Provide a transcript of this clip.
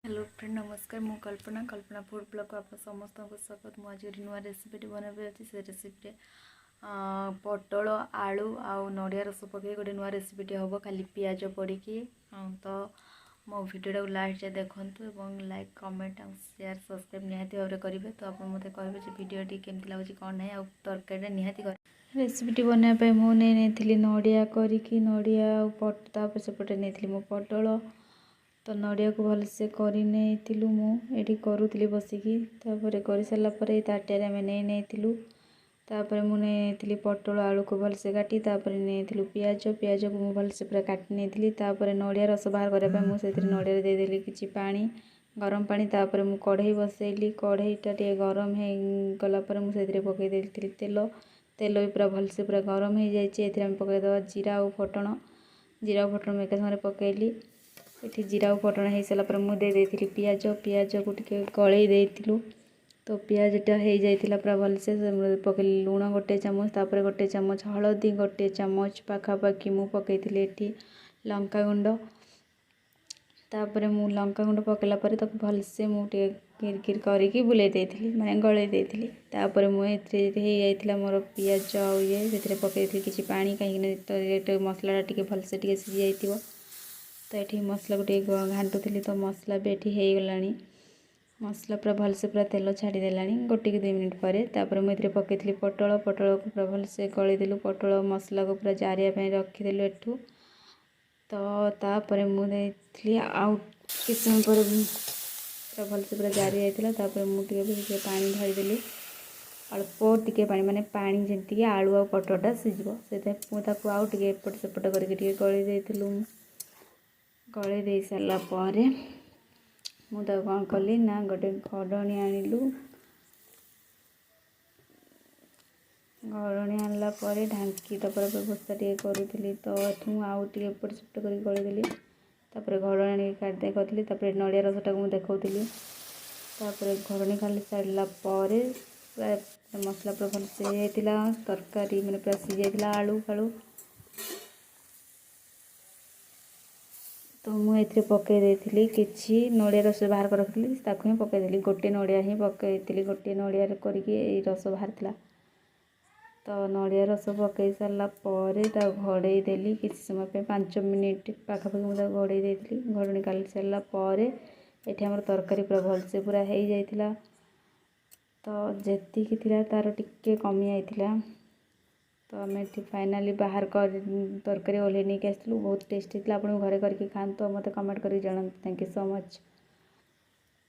Hello friend, ନମସ୍କାର। ମୁଁ କଳ୍ପନା, କଳ୍ପନା food ବ୍ଲଗ୍କୁ ଆପଣ ସମସ୍ତଙ୍କୁ ସ୍ୱାଗତ। ମୁଁ ଆଜି ଗୋଟେ ନୂଆ ରେସିପିଟି ବନାଇବାକୁ ଯାଉଛି। ସେ ରେସିପିରେ ପୋଟଳ, ଆଳୁ ଆଉ ନଡ଼ିଆ ରସ ପକାଇ ଗୋଟେ ନୂଆ ରେସିପିଟି ହେବ, ଖାଲି ପିଆଜ ପଡ଼ିକି। ତ ମୋ ଭିଡ଼ିଓଟାକୁ ଲାଷ୍ଟ ଯାଏ ଦେଖନ୍ତୁ ଏବଂ ଲାଇକ୍, କମେଣ୍ଟ ଆଉ ସେୟାର, ସବସ୍କ୍ରାଇବ୍ ନିହାତି ଭାବରେ କରିବେ। ତ ଆପଣ ମୋତେ କହିବେ ଯେ ଭିଡ଼ିଓଟି କେମିତି ଲାଗୁଛି, କ'ଣ ନାହିଁ, ଆଉ ତରକାରୀଟା ନିହାତି କରିବେ। ରେସିପିଟି ବନାଇବା ପାଇଁ ମୁଁ ନେଇ ନେଇଥିଲି ନଡ଼ିଆ କରିକି, ନଡ଼ିଆ ଆଉ ତାପରେ ସେପଟେ ନେଇଥିଲି ମୁଁ ପୋଟଳ। ତ ନଡ଼ିଆକୁ ଭଲସେ କରି ନେଇଥିଲୁ, ମୁଁ ଏଠି କରୁଥିଲି ବସିକି। ତାପରେ କରିସାରିଲା ପରେ ଏଇ ତାଟିଆରେ ଆମେ ନେଇ ନେଇଥିଲୁ। ତାପରେ ମୁଁ ନେଇଥିଲି ପୋଟଳ, ଆଳୁକୁ ଭଲସେ କାଟି। ତାପରେ ନେଇଥିଲୁ ପିଆଜ, ପିଆଜକୁ ମୁଁ ଭଲସେ ପୁରା କାଟି ନେଇଥିଲି। ତାପରେ ନଡ଼ିଆ ରସ ବାହାର କରିବା ପାଇଁ ମୁଁ ସେଥିରେ ନଡ଼ିଆରେ ଦେଇଦେଲି କିଛି ପାଣି, ଗରମ ପାଣି। ତାପରେ ମୁଁ କଢ଼େଇ ବସେଇଲି। କଢ଼େଇଟା ଟିକେ ଗରମ ହେଇଗଲା ପରେ ମୁଁ ସେଥିରେ ପକାଇ ଦେଇଥିଲି ତେଲ। ତେଲ ବି ପୁରା ଭଲସେ ପୁରା ଗରମ ହେଇଯାଇଛି। ଏଥିରେ ଆମେ ପକାଇଦେବା ଜିରା ଆଉ ଫୁଟଣ। ଜିରା ଆଉ ଫୁଟଣ ମୁଁ ଏକା ସାଙ୍ଗରେ ପକାଇଲି। ଏଠି ଜିରା ଆଉ ଫୁଟଣ ହେଇସାରିଲା ପରେ ମୁଁ ଦେଇ ଦେଇଥିଲି ପିଆଜ। ପିଆଜକୁ ଟିକେ ଗଳେଇ ଦେଇଥିଲୁ। ତ ପିଆଜଟା ହେଇଯାଇଥିଲା ପୁରା ଭଲସେ। ପକେଇଲି ଲୁଣ 1 ଚାମଚ, ତାପରେ 1 ଚାମଚ ହଳଦୀ, 1 ଚାମଚ ପାଖାପାଖି ମୁଁ ପକେଇଥିଲି ଏଠି ଲଙ୍କାଗୁଣ୍ଡ। ତାପରେ ମୁଁ ଲଙ୍କାଗୁଣ୍ଡ ପକେଇଲା ପରେ ତାକୁ ଭଲସେ ମୁଁ ଟିକେ କିର କିର କରିକି ବୁଲେଇ ଦେଇଥିଲି, ମାନେ ଗଳେଇ ଦେଇଥିଲି। ତାପରେ ମୁଁ ଏଥିରେ ହେଇଯାଇଥିଲା ମୋର ପିଆଜ ଆଉ ଇଏ, ସେଥିରେ ପକେଇଥିଲି କିଛି ପାଣି, କାହିଁକିନା ତ ମସଲାଟା ଟିକେ ଭଲସେ ଟିକେ ସିଝି ଯାଇଥିବ। ତ ଏଠି ମସଲାକୁ ଟିକେ ଘାଣ୍ଟୁଥିଲି। ତ ମସଲା ବି ଏଠି ହେଇଗଲାଣି, ମସଲା ପୁରା ଭଲସେ ପୁରା ତେଲ ଛାଡ଼ିଦେଲାଣି 1 କି 2 ମିନିଟ୍ ପରେ। ତାପରେ ମୁଁ ଏଥିରେ ପକେଇଥିଲି ପୋଟଳ। ପୋଟଳକୁ ପୁରା ଭଲସେ ଗଳେଇଦେଲୁ। ପୋଟଳ ମସଲାକୁ ପୁରା ଜାରିବା ପାଇଁ ରଖିଦେଲୁ ଏଠୁ। ତ ତାପରେ ମୁଁ ଦେଇଥିଲି, ଆଉ କିଛି ସମୟ ପରେ ପୁରା ଭଲସେ ପୁରା ଜାରି ଯାଇଥିଲା। ତାପରେ ମୁଁ ଟିକେ ଟିକେ ପାଣି ଢାଳିଦେଲି, ଅଳ୍ପ ଟିକେ ପାଣି, ମାନେ ପାଣି ଯେମିତିକି ଆଳୁ ଆଉ ପୋଟଳଟା ସିଝିବ। ସେଥିପାଇଁ ମୁଁ ତାକୁ ଆଉ ଟିକେ ଏପଟ ସେପଟ କରିକି ଟିକେ ଗଳେଇ ଦେଇଥିଲୁ। ଗଳେଇ ଦେଇ ସାରିଲା ପରେ ମୁଁ ତାକୁ କ'ଣ କଲି ନା ଗୋଟେ ଘଡ଼ଣୀ ଆଣିଲୁ। ଘଡ଼ଣୀ ଆଣିଲା ପରେ ଢାଙ୍କି ଦେବାର ବ୍ୟବସ୍ଥା ଟିକେ କରୁଥିଲି। ତ ଏଠି ମୁଁ ଆଉ ଟିକେ ଏପଟ ସେପଟ କରିକି ଗଳେଇଦେଲି। ତାପରେ ଘଡ଼ଣୀ ଆଣିକି କାଟି କରିଥିଲି। ତାପରେ ନଡ଼ିଆ ରସଟାକୁ ମୁଁ ଦେଖାଉଥିଲି। ତାପରେ ଘଡ଼ଣୀ ଖାଲି ସାରିଲା ପରେ ପୁରା ମସଲା ପୁରା ଭଲସେ ହେଇଯାଇଥିଲା, ତରକାରୀ ମାନେ ପୁରା ସିଝି ଯାଇଥିଲା ଆଳୁ ଫାଳୁ। ତ ମୁଁ ଏଥିରେ ପକାଇ ଦେଇଥିଲି କିଛି ନଡ଼ିଆ ରସ ବାହାର କରି ରଖିଥିଲି, ତାକୁ ହିଁ ପକାଇଦେଲି। ଗୋଟେ ନଡ଼ିଆ ହିଁ ପକାଇଥିଲି, ଗୋଟିଏ ନଡ଼ିଆରେ କରିକି ଏଇ ରସ ବାହାରିଥିଲା। ତ ନଡ଼ିଆ ରସ ପକାଇ ସାରିଲା ପରେ ତାକୁ ଘୋଡ଼େଇ ଦେଲି କିଛି ସମୟ ପାଇଁ, 5 ମିନିଟ୍ ପାଖାପାଖି ମୁଁ ତାକୁ ଘୋଡ଼େଇ ଦେଇଥିଲି। ଘୋଡ଼ଣୀ କାଢ଼ି ସାରିଲା ପରେ ଏଠି ଆମର ତରକାରୀ ପୁରା ଭଲସେ ପୁରା ହେଇଯାଇଥିଲା। ତ ଯେତିକି ଥିଲା ତା'ର ଟିକେ କମି ଯାଇଥିଲା। ତ ଆମେ ଏଠି ଫାଇନାଲି ବାହାର କରି ତରକାରୀ ଓହ୍ଲେଇ ନେଇକି ଆସିଥିଲୁ। ବହୁତ ଟେଷ୍ଟି ଥିଲା। ଆପଣ ଘରେ କରିକି ଖାଆନ୍ତୁ ଆଉ ମୋତେ କମେଣ୍ଟ କରିକି ଜଣାନ୍ତୁ। Thank you so much.